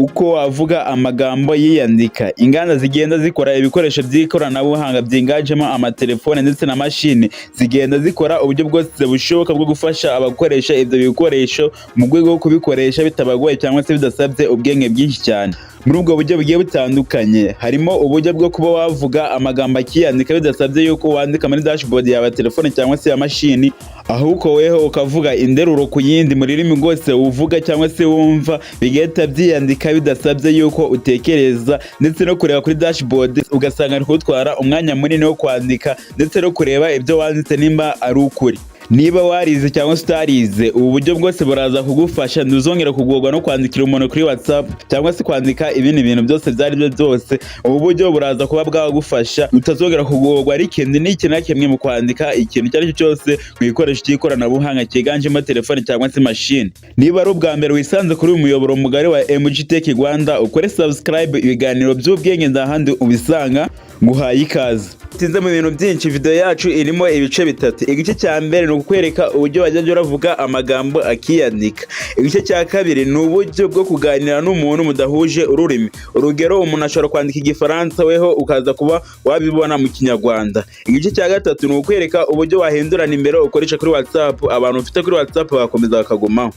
Uko wavuga amagambo yiyandika. Inganda zigenda zikora ibikoresho by'ikoranabuhanga byiganjemo amatelefone ndetse na mashini, zigenda zikora uburyo bwose bushoboka bwo gufasha abakoresha ibyo bikoresho mu rwego rwo kubikoresha bitabagoye cyangwa se bidasabye ubwenge bwinshi cyane. Muri ubwo buryo bugiye butandukanye harimo uburyo bwo kuba wavuga amagambo akiyandika bidasabye yuko wandika muri dashboard yawe ya telefone cyangwa se ya mashini, ahubwo weho ukavuga interuro ku yindi mu rurimi rwose uvuga cyangwa se wumva, bigahita byiyandika bidasabye yuko utekereza, ndetse no kureba kuri dashboard ugasanga ari kugutwara umwanya munini wo kwandika, ndetse no kureba ibyo wanditse nimba ari ukuri. Niba warize cyangwa se utarize, ubu buryo bwose buraza kugufasha. Ntuzongera kugorwa no kwandikira umuntu kuri WhatsApp cyangwa se kwandika ibindi bintu byose ibyo ari byo byose. Ubu buryo buraza kuba bwagufasha, utazongera kugorwa ari ikintu n'iki na kimwe mu kwandika ikintu icyo ari cyo cyose mu gikoresho cy'ikoranabuhanga cyiganjemo telefone cyangwa se mashini. Niba ari ubwa mbere wisanze kuri uyu muyoboro mugari wa MG Tech Rwanda, ukore subscribe. Ibiganiro by'ubwenge ndahandi ubisanga. Nguhaye ikaze. Tinze mu bintu byinshi, video yacu irimo ibice bitatu. Igice cya mbere ni ukukwereka uburyo wajya uravuga amagambo akiyandika. Igice cya kabiri ni uburyo bwo kuganira n'umuntu mudahuje ururimi. Urugero, umuntu ashobora kwandika Igifaransa, weho ukaza kuba wabibona mu Kinyarwanda. Igice cya gatatu ni ukwereka uburyo wahindura nimero ukoresha kuri WhatsApp, abantu ufite kuri WhatsApp bagakomeza bakagumaho.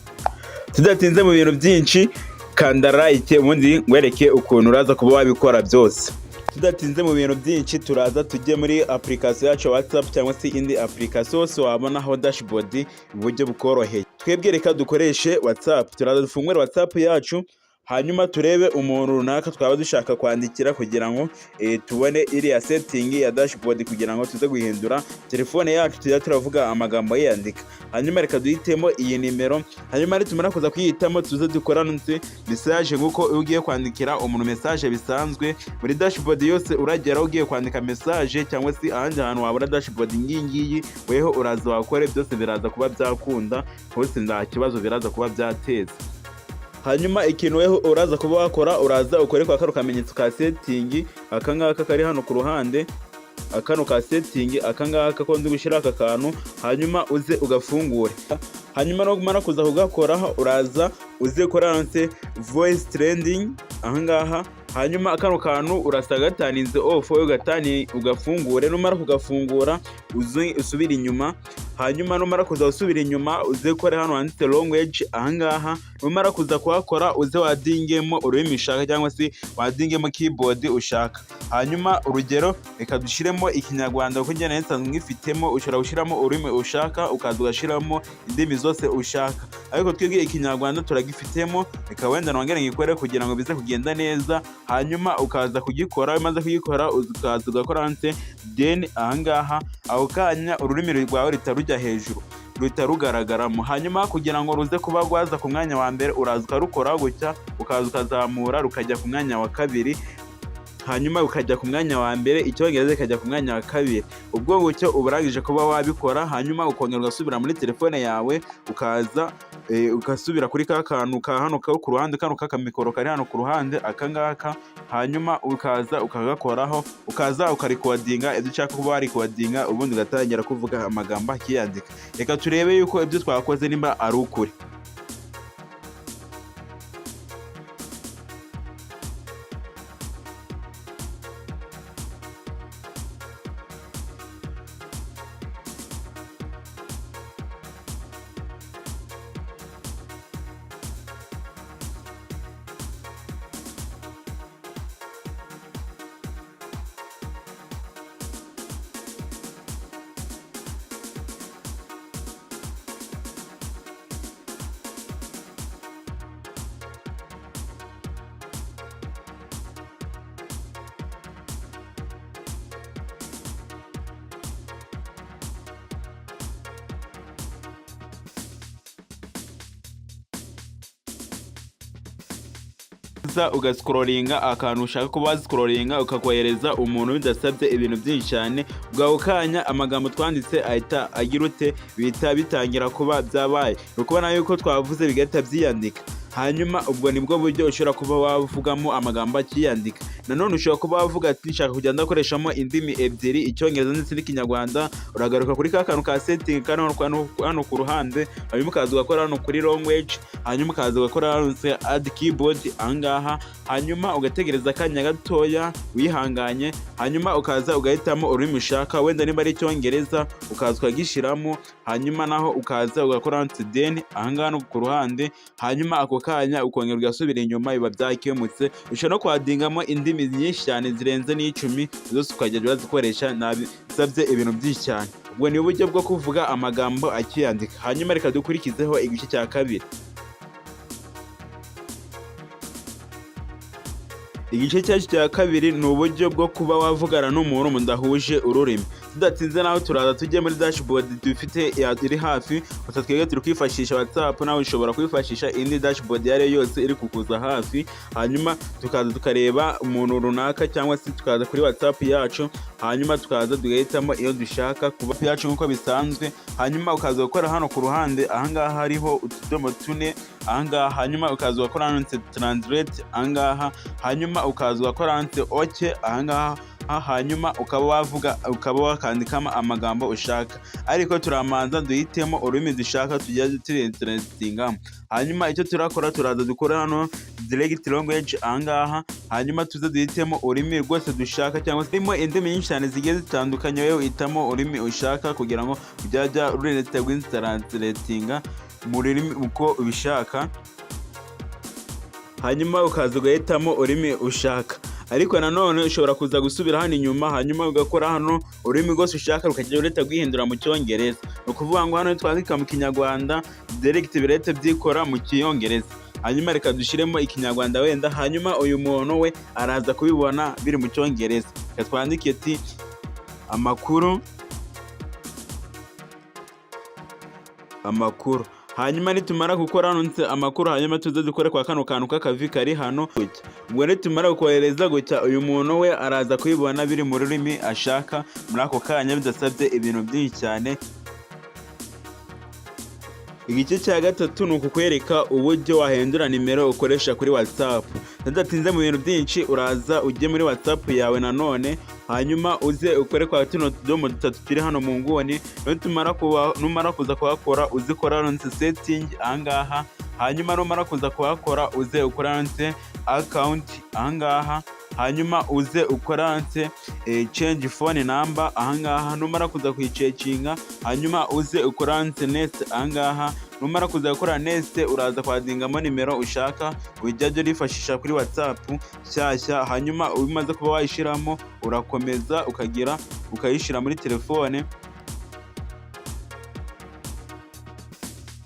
Tudatinze mu bintu byinshi, kanda like, ubundi ngwereke ukuntu uraza kuba wabikora byose. Tudatinze mu bintu byinshi, turaza tujye muri application yacu ya WhatsApp cyangwa se indi application yose wabonaho dashboard mu buryo bukoroheye. Twebwe reka dukoreshe WhatsApp. Turaza dufungure WhatsApp yacu, hanyuma turebe umuntu runaka twaba dushaka kwandikira kugira ngo tubone iriya setting ya dashboard, kugira ngo tuze guhindura telefone yacu tujya turavuga amagambo yiyandika. Hanyuma reka duhitemo iyi nimero. Hanyuma nitumara kuza kuyihitamo, tuze dukora nutse message nk'uko iyo ugiye kwandikira umuntu message bisanzwe. Muri dashboard yose uragera ugiye kwandika message cyangwa se ahandi hantu wabona dashboard ngiyi ngiyi, weho uraza wakore byose, biraza kuba byakunda hose, nta kibazo biraza kuba byateza. Hanyuma ikintu weho uraza kuba wakora, uraza ukore kwa kano kamenyetso ka setting, aka ngaka kari hano ku ruhande, akano ka setting, aka ngaka ko nzi gushyira aka kantu, hanyuma uze ugafungure. Hanyuma numara kuza kugakoraho, uraza uze kuri handitse "voice trending" ahangaha. Hanyuma kano kantu urasa gataninze off, wowe ugatani ugafungure. Numara kugafungura, uze usubire inyuma. Hanyuma numara kuza usubira inyuma, uze kore hano handitse "language" ahangaha. Numara kuza kuhakora, uze wadingemo ururimi ushaka cyangwa se wadingemo keyboard ushaka. Hanyuma urugero, reka dushyiremo Ikinyarwanda kuko njye nsanzwe ngifitemo. Ushobora gushyiramo ururimi ushaka, ukaza ugashyiramo indimi zose ushaka, ariko twebwe Ikinyarwanda turagifitemo. Reka wenda nongere ngikore kugira ngo bize kugenda neza. Hanyuma ukaza kugikora, umaze kugikora ukaza ugakora handitse "then" ahangaha. Ako kanya ururimi rwawe ruhita rujya hejuru, ruhita rugaragaramo. Hanyuma kugira ngo ruze kuba rwaza ku mwanya wa mbere, uraza ukarukora gutya, ukaza ukazamura rukajya ku mwanya wa kabiri, hanyuma ukajya ku mwanya wa mbere, Icyongereza kikajya ku mwanya wa kabiri. Ubwo gutyo uba urangije kuba wabikora. Hanyuma ukongera ugasubira muri telefone yawe, ukaza ugasubira kuri ka kantu ka hano ko ku ruhande, kano k'akamikoro kari hano ku ruhande, aka ngaka. Hanyuma ukaza ukagakoraho, ukaza ukarikodinga ibyo ushaka kuba warikodinga, ubundi ugatangira kuvuga amagambo akiyandika. Reka turebe yuko ibyo twakoze nimba ari ukuri. Ugascrollinga akantu ushaka kuba wascrollinga, ukakohereza umuntu bidasabye ibintu byinshi cyane. Ubwo kanya amagambo twanditse ahita agira ute? Bihita bitangira kuba byabaye. Ni ukubona yuko twavuze bigahita byiyandika. Hanyuma ubwo nibwo buryo ushobora kuba wavugamo amagambo akiyandika. Nanone ushobora kuba wavuga ati: "Nshaka kujya ndakoreshamo indimi ebyiri, Icyongereza ndetse n'Ikinyarwanda." Uragaruka kuri ka kantu ka setting kano hano ku ruhande, hanyuma ukaza ugakora hano kuri language, hanyuma ukaza ugakora hano add keyboard ahangaha, hanyuma ugategereza akanya gatoya wihanganye, hanyuma ukaza ugahitamo ururimi ushaka. Wenda niba ari Icyongereza, ukaza ukagishyiramo, hanyuma naho ukaza ugakora handitse done ahangaha no ku ruhande, hanyuma ako kanya ukongera ugasubira inyuma, biba byakemutse. Ushobora no kwaddingamo indimi nyinshi cyane zirenze n'10 zose, ukajya urazikoresha ntabisabye ibintu byinshi cyane. Ubwo ni uburyo bwo kuvuga amagambo akiyandika. Hanyuma reka dukurikizeho igice cya kabiri. Igice cyacu cya kabiri ni uburyo bwo kuba wavugana n'umuntu mudahuje ururimi. Tudatinze naho, turaza tujye muri dashboard dufite iri hafi. Gusa twebwe turi kwifashisha WhatsApp, nawe ushobora kwifashisha indi dashboard iyo ari yo yose iri kukuza hafi. Hanyuma tukaza tukareba umuntu runaka, cyangwa se tukaza kuri WhatsApp yacu, hanyuma tukaza tugahitamo iyo dushaka kuba yacu nk'uko bisanzwe. Hanyuma ukaza gukora hano ku ruhande ahangaha hariho utudomo tune ahangaha, hanyuma ukaza ugakora handitse translate ahangaha, hanyuma ukaza ugakora handitse OK ahangaha, hanyuma ukaba wavuga, ukaba wakandikamo amagambo ushaka. Ariko turamanza duhitemo ururimi dushaka tujya turetranslatingamo. Hanyuma icyo turakora, turaza dukora hano select language ahangaha, hanyuma tuze duhitemo ururimi rwose dushaka, cyangwa se harimo indimi nyinshi cyane zigiye zitandukanye. Wowe uhitamo ururimi ushaka kugira ngo ujya rureta rw'intranslatinga mu rurimi uko ubishaka. Hanyuma ukaza ugahitamo ururimi ushaka. Ariko nanone ushobora kuza gusubira hano inyuma, hanyuma ugakora hano ururimi rwose ushaka, rukajya ureta rwihindura mu Cyongereza. Ni ukuvuga ngo hano twandika mu Kinyarwanda, direct birete byikora mu Cyongereza. Hanyuma reka dushyiremo Ikinyarwanda wenda, hanyuma uyu muntu we araza kubibona biri mu Cyongereza. Reka twandike ati "Amakuru, amakuru". Hanyuma nitumara gukora hano "Amakuru", hanyuma tuze dukore kwa kano kantu k'akavi kari hano. Ubwo nitumara kohereza gutya, uyu muntu we araza kubibona biri mu rurimi ashaka muri ako kanya, bidasabye ibintu byinshi cyane. Igice cya gatatu ni ukukwereka uburyo wahindura nimero ukoresha kuri WhatsApp. Tudatinze mu bintu byinshi, uraza ujye muri WhatsApp yawe nanone, hanyuma uze ukore kwa tuno tudomo dutatu turi hano mu nguni. Numara kuza kuhakora, uze ukora handitse setting ahangaha. Hanyuma numara kuza kuhakora, uze ukora handitse account ahangaha, hanyuma uze ukora handitse change phone number ahangaha. Numara kuza kuyichanginga, hanyuma uze ukora handitse next ahangaha. Numara kuza gukora next, uraza kwaddingamo nimero ushaka ujya urifashisha kuri WhatsApp nshyashya. Hanyuma umaze kuba wayishyiramo, urakomeza ukagira ukayishyira muri telefone,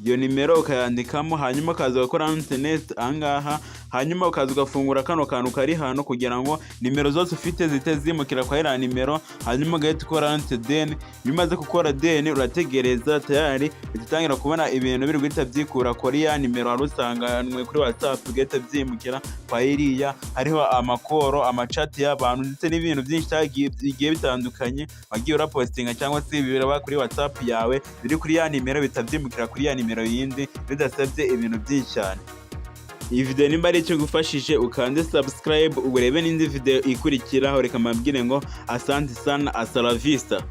iyo nimero ukayandikamo, hanyuma ukaza gukora handitse next ahangaha. Hanyuma ukaza ugafungura kano kantu kari hano kugira ngo nimero zose ufite zihite zimukira kwa iriya nimero, hanyuma ugahita ukora handitse done. Iyo umaze gukora done, urategereza, tayari uhita utangira kubona ibintu biri guhita byikura kuri ya nimero wari usanganywe kuri WhatsApp, bigahita byimukira kwa iriya. Hariho amacall, amachat y'abantu ndetse n'ibintu byinshi bigiye bitandukanye wagiye urapostinga cyangwa se biraba kuri WhatsApp yawe biri kuri ya nimero, bitabyimukira kuri ya nimero yindi bidasabye ibintu byinshi cyane. Iyi video nimba ari icyo gufashije, ukande subscribe, urebe n'indi video ikurikiraho. Reka mbabwire ngo asante sana, hasta la vista.